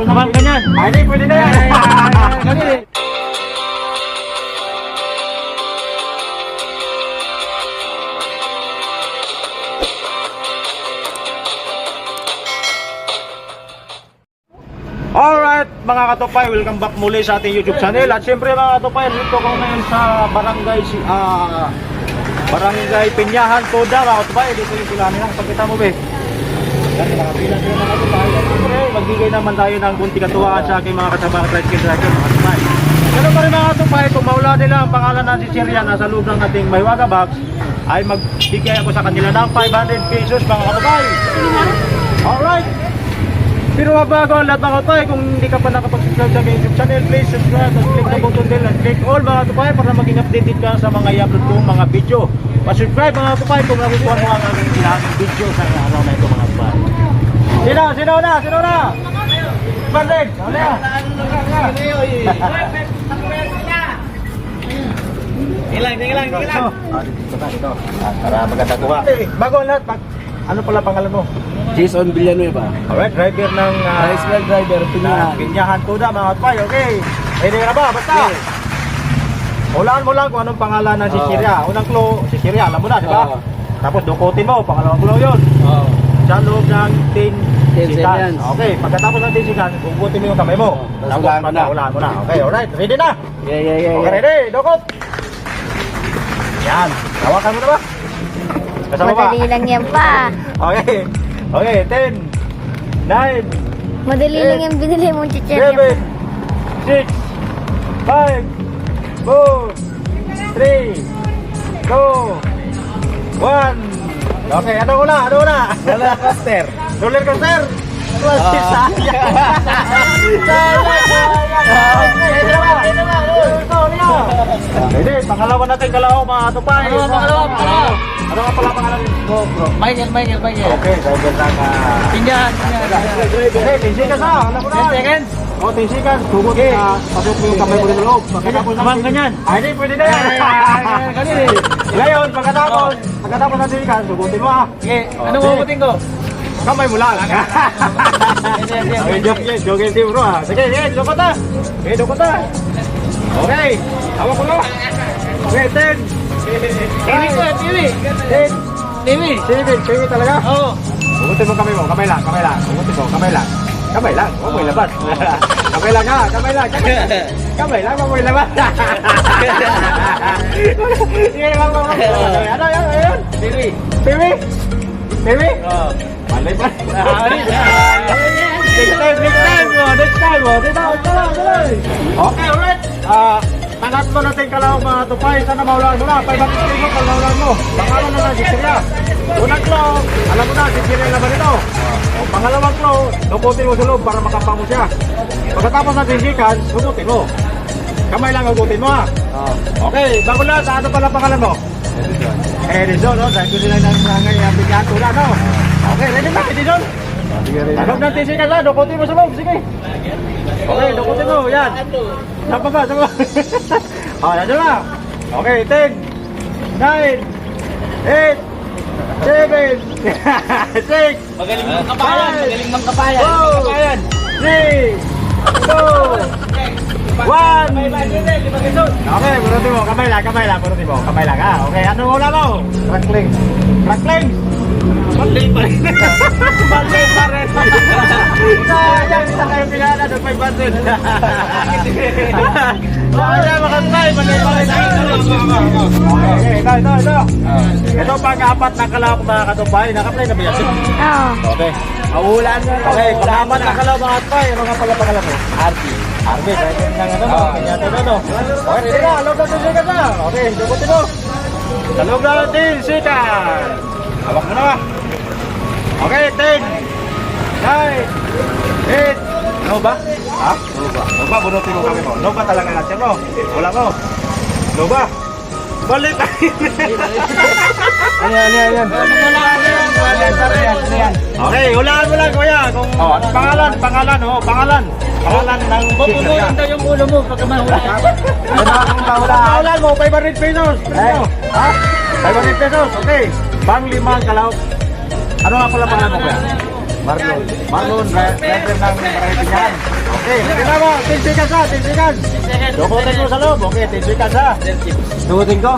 Pagkatapos ng Abang ganyan. Ay, hindi, pwede na yan. Ganun eh. Alright, mga katopay, welcome back muli sa ating YouTube channel. At syempre mga katopay, dito ko ngayon sa barangay Barangay Pinyahan, Toda, mga katopay. Dito yung sila nila. Pagkita mo, be. Yan, nakapila sila mga katopay. At syempre, magbigay naman tayo ng kunti katuwaan sa aking mga kasama tricycle driver, mga katopay. Ganun pa rin mga katopay, kung maula nila ang pangalan ng chichirya nasa loob ng ating Mahiwaga box, ay magbigay ako sa kanila ng 500 pesos, mga katopay. Alright! Pero bago ang lahat mga katay, kung hindi ka pa nakapag-subscribe sa aking YouTube channel, please subscribe at click the button bell and click all mga katupay para maging updated ka sa mga i-upload kong mga video. Pa-subscribe mga katupay kung nagustuhan mo ang aking ginaming video sa araw na ito mga katupay. Sino? Sino na? Sino na? Bandeg! Ano na? Ilang, ilang, ilang. Ah, dito ka, dito. Ah, para maganda kuha. Bago ang lahat, ano pala pangalan mo? Jason Villanueva. Alright, driver ng Tricycle driver, na Pinyahan. Pinyahan Tuda mga katpay. Okay. Ready ka na ba? Basta. Hulaan mo lang kung anong pangalan ng chichirya. Unang clue, chichirya, alam mo na, di ba? Oo. Tapos dukutin mo, pangalawang clue yun. Oo. Sa loob ng 10 10 seconds. seconds. Okay, pagkatapos ng 10 seconds, hugutin mo yung kamay mo. Oo. Tapos Tapos hulaan mo na. Hulaan mo na. Okay, alright. Ready na? Yeah. Okay, ready? Dukot! Yan. Hawakan mo na ba? Kasama ba? Madali lang yan pa. Okay. Okay, 10, 9, Madali lang yan binili mong chichirya. 7, 6, 5, 4, 3, 2, 1. Okay, ano una? Ano una? Roller coaster. Roller coaster! Sayang! Sayang! Okay, ito na. Ito na. Pwede, pangalawa natin kalaw mga tupay. Pangalawa, pangalawa, pangalawa. Ano nga pala pangalan mo, bro? Michael, Michael, Michael. Okay, driver lang. Pinyahan, pinyahan. Okay, 10 seconds na. Alam mo na. 10 seconds. O, 10 seconds. Hugot na. Pasok mo yung kamay mo sa loob. Pagkatapos ng Abang ganyan. Ay, hindi, pwede na yan. Ganun eh. Ngayon, pagkatapos ng 10 seconds, hugutin mo ah. Sige, anong Sige. hugutin ko? Kamay mo lang. Sige, sige, Okay, joke yun. Joke yun, bro ah. Sige, sige, dukot na. Sige, dukot na. Okay, hawak ko na. Okay, 10. TV ko, TV. 10. TV. 7, 7 talaga. Oo. Hugutin mo kamay mo, kamay lang, kamay lang. Hugutin mo, kamay lang. Kamay lang, huwag mo ilabas. Kamay lang ha, kamay lang. Kamay lang, kamay lang, huwag mo ilabas. Sige, wag, wag, wag. Ano, ano, ano? TV. Piwi? Piwi? Oo. Malay pa. Ah, Next time, next time, oh, next time, oh. Dito, dito, dito. Okay, alright. Ah, pangatlo natin kalaw mga tupay. Sana maulan mo na. 500 pesos pag maulan mo. Pangalan na lang, si Siria. Unang clue, alam mo na, si Siria naman ito. O, pangalawang clue, dukutin mo sa loob para makapango siya. Pagkatapos ng 10 seconds, hugutin mo. Kamay lang hugutin mo ha. Okay, bago lahat, ano pala pangalan mo? Edison, no? Dahil ko sila ng barangay ang bigyan tula, no? Okay, ready na, Edison? Tanong ng 10 seconds ha, dukutin mo sa loob, sige. Okay, dukutin mo, yan. Sa baba, sa baba. Oh, yan na. Okay, 10, 9, 8, 7, 6, Magaling mang kapayan, magaling mang kapayan. 4, 3, 2, 1. Okay, burutin mo. Kamay lang, kamay lang. Burutin mo. Kamay lang, ha? Okay, ano ula mo? Crackling. Crackling! Mali pa rin. Mali pa rin. Sayang, isa kayo pinala ng 500. Sayang, makatay. Mali pa rin. Okay, ito, ito, ito. Ito pang-apat na kalaw mga katupay. Naka-play na ba yan? Oo. Okay. Mahulaan mo na. Okay, pang-apat na kalaw mga katupay. Ano nga pala pangalan mo? Arby. Arby, driver ng ano, no? Kanya to, no? Okay, ready na. Loob na sikat na. Okay, dukutin mo. Sa loob na natin, sikat. Hawak mo na. Okay, 10, 9, 8, no ba? Ha? No ba? No ba? Bunutin mo kami mo. No ba talaga natin mo? Wala mo. No ba? Balik Ano yan, ano yan, ano yan? Ano yan? Okay, hulaan mo lang kuya. Kung Oh. pangalan, pangalan, oh, pangalan. Pangalan ng Pupunuin daw yung ulo mo pagka mahulaan. Ano akong mahulaan? Mahulaan mo, 500 pesos. Eh. Ha? 500 pesos, okay. Pang limang kalaw. Ano nga pala pangalan mo kuya? Marlon. Marlon, driver ng Barangay Pinyahan. Okay, ready na ba? 10 seconds ha, 10 seconds. Dukutin mo sa loob. Okay, 10 seconds ha. Dukutin ko.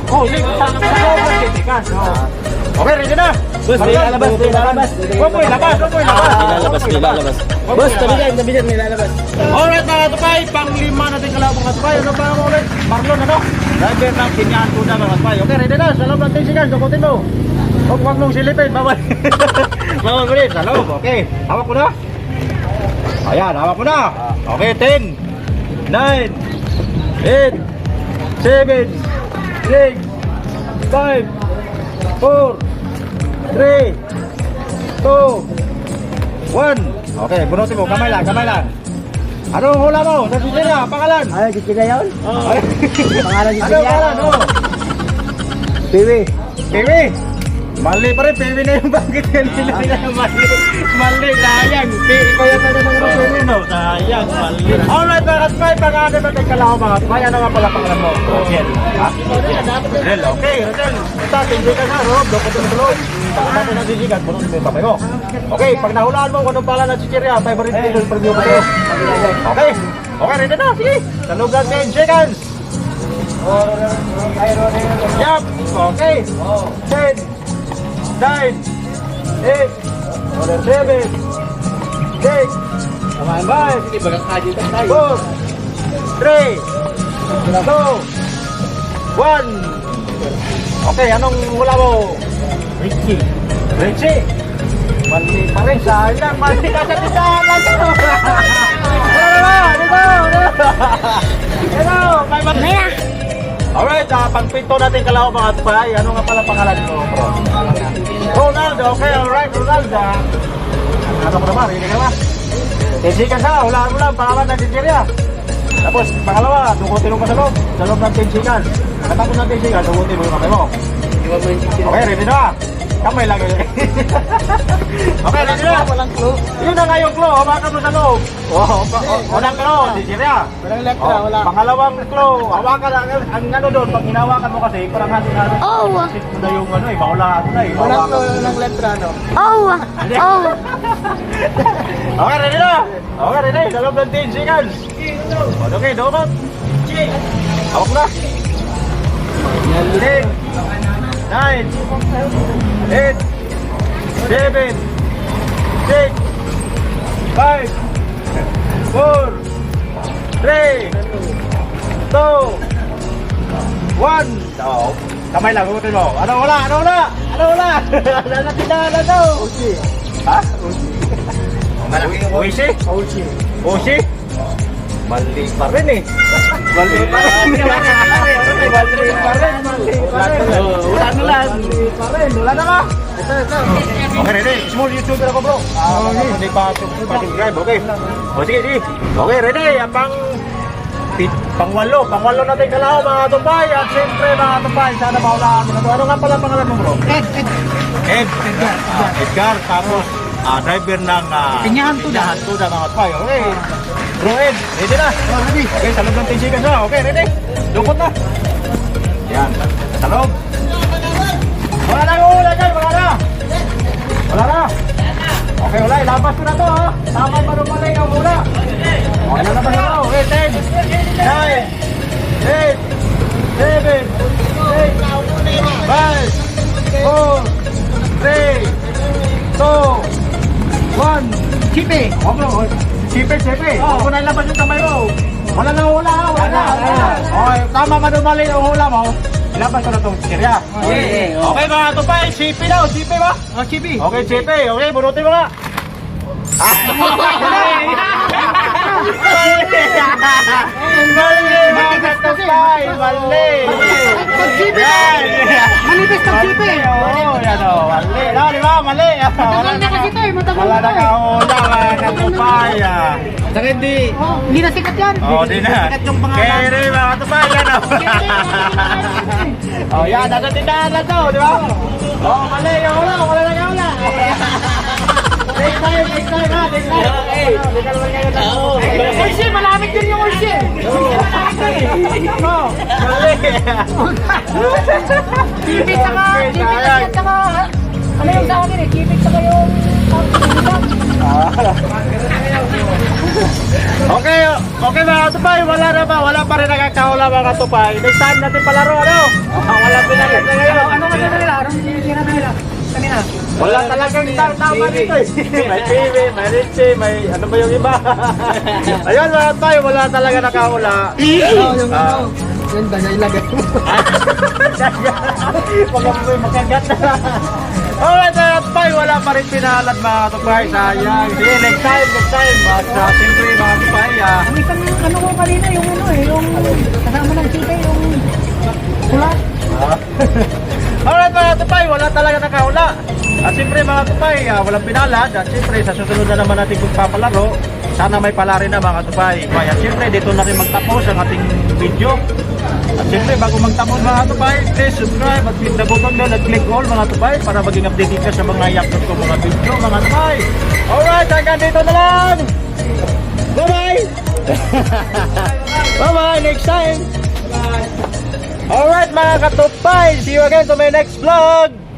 Oh, sige, sa loob, 10 seconds. Oh. Okay, ready na. Boss, may lalabas, may lalabas. Huwag mo ilabas, huwag mo ilabas. May lalabas, may lalabas. Boss, tabi dyan, tabi dyan, may lalabas. Alright mga tupay, panglima natin kalabang mga tupay. Ano pa ang ulit? Marlon ano? Driver ng Pinyahan Tuna mga tupay. Okay, ready na. Sa loob ng 10 seconds, dukutin mo. Huwag huwag mong silipin, bawal. Bawal mo rin, sa loob. Okay, hawak ko na. Ayan, hawak ko na. Okay, 10, 9, 8, 7, 6, 5, 4, 3, 2, 1. Okay, bunutin mo. Kamay lang, kamay lang. Anong hula mo? Sa chichirya, pangalan. Ay, chichirya yun? Ay. Pangalan Ano chichirya? pangalan? Oh. Piwi. Piwi. Mali pa rin, Piwi na yung bakit nila nila mali. Mali, sayang. Piwi ko yan na naman ng Piwi, no? Sayang, mali. Alright, mga katpay, pag-ano natin kalaho mga katpay. Ano nga pala pangalan mo? Rachel. Ha? Rachel, okay, Rachel. Ito, tingin ka na, Rob. Dokot mo sa loob. Pagkatapos ng sisigan, bunot mo yung kamay mo. Okay, pag nahulaan mo kung anong pangalan ng chichirya, 500 pesos per view ko. Okay, okay, ready na, sige. Sa loob ng 10 seconds. Yup, okay. 10, 9, 8, 7, 6, 5, 4, 3, 2, 1. Okay, anong hula mo? Richie. Richie. Mali pa rin, sayang. Mali ka sa tindahan lang ito. Wala na, dito, dito. Hello, may May na. Alright, pagpinto natin kalaw mga tupay. Ano nga pala pangalan mo, bro? Ronald, okay, alright, Ronald. Ano ko naman, hindi ka ba? 10 seconds ha, hulaan mo lang, pangalan ng chichirya. Tapos, pangalawa, dukutin mo pa sa loob ng 10 seconds. Pagkatapos ng 10 seconds, dukutin mo yung kamay mo. Okay, ready na. Kamay lang yun. Okay, ready na. Walang clue. Yun na nga yung clue, hawakan mo sa loob. Oh, unang clue, chichirya. Walang letra, Oh, wala. Pangalawang clue, hawakan ang, ang ano doon, pag hinawakan mo kasi, parang hati-hati. Oh! Sit mo na yung ano eh, mahulaan mo na eh. Walang Hawakan. clue, walang letra, no? Oh! Oh! Okay, ready na! Okay, ready. Sa loob ng 10 seconds. Okay, dumot. Hawak na. 10, 9, 8, 7, 6, 5, 4, 3, 2, 1. Oh, kamay lang, hugutin mo. Ano wala? Ano wala? Ano wala? Ano na tindahan na to? Uchi. Ha? Malaki yung Uisi? Uchi. Usi? Mali pa rin eh. Mali pa rin. Mali pa rin. Mali pa rin. Wala na lang. Mali pa rin. Wala na ba? Ito, ito. Okay, ready. Small YouTuber ako bro. Ah, okay. Hindi pa pa-subscribe. Okay. O sige, sige. Okay, ready. Ang pang pangwalo. Pangwalo natin kalao mga tumpay. At siyempre mga tumpay, sana mahulaan mo na to. Ano nga pala pangalan mo bro? Ed, Ed. Ed. Edgar. Edgar. Tapos driver ng Pinyahan Tuda. Pinyahan Tuda mga tumpay. Okay. Bro Ed, ready na? Ready. Okay, sa loob ng 10 seconds na. Okay, ready? Dukot na. Yan. Sa loob. Wala na yung hula dyan, wala na. Wala na. Okay, wala. Ilabas ko na to, ha. Tama pa nung mali ang hula. Okay, lalabas na to. Okay, 10, 9, 8, 7, 6, 5, 4, 3, 2, 1. Chipe. Huwag mo, sipe, sipe. Huwag mo na ilabas yung kamay mo. Wala na hula, ha? Wala na. Okay, tama man o mali ang hula mo. Ilabas ko na itong chichirya. Okay. Okay mga tupay, sipe daw, sipe ba? Oh, Chipe. Okay, sipe. Okay, bunutin mo nga. Mali! Mali, mga tupay! Mali! Pag Chipe. Yan! Manipis ng Chipe. Oo, yan o. Mali. No, di ba? Mali. Matagal na kasi to eh. Matagal Wala na na to eh. kahula, mga katupay. Ah. Saka hindi. Oh, hindi na sikat yan. Oo, di na. Sikat yung pangalan. Kere, mga katupay, yan o. Oh, yan, nasa tindahan lang to, di ba? Oh, mali, yung hula, wala na kahula. Next time, next time, ha, next time. Hindi ka naman ngayon. Ursi, malamig din yung Ursi. Malamig din eh. Oh, mali. Chipe saka, Okay, Chipe sayang. kasi at saka, ano yung sa akin eh, Chipe saka yung Ah. Okay, mga katupay, wala na ba? Wala pa rin nakakahula, mga katupay. Next time natin palaro, ano? Ah, wala pinagkat na ngayon. Ano nga nila? Anong sinabi nila? Kanina. Wala talagang tama dito eh. May TV, may Ritchie, may ano ba yung iba? Ayun, mga katupay, wala talaga nakahula. Yung Ah. ano, yung daga ilagay mo. Baka may makagat na. Alright, mga katupay, wala pa rin pinalad, mga katupay. Sayang. Sige, next time, next time. At siyempre, mga katupay, Ang isang ano ko kanina, yung ano eh, yung kasama ng chita, yung pula. Alright, mga tupay, wala talaga nakahula. At siyempre, mga tupay, walang pinalad. At siyempre, sa susunod na naman natin pagpapalaro, sana may pala rin na, mga tupay. At siyempre, dito na rin magtapos ang ating video. At siyempre, bago magtapos, mga tupay, please subscribe at click the button bell at click all, mga tupay, para maging updated ka sa mga i-upload ko mga video, mga tupay. Alright, hanggang dito na lang! Bye-bye! Bye-bye! Next time! Alright, mga katupay, see you again to my next vlog!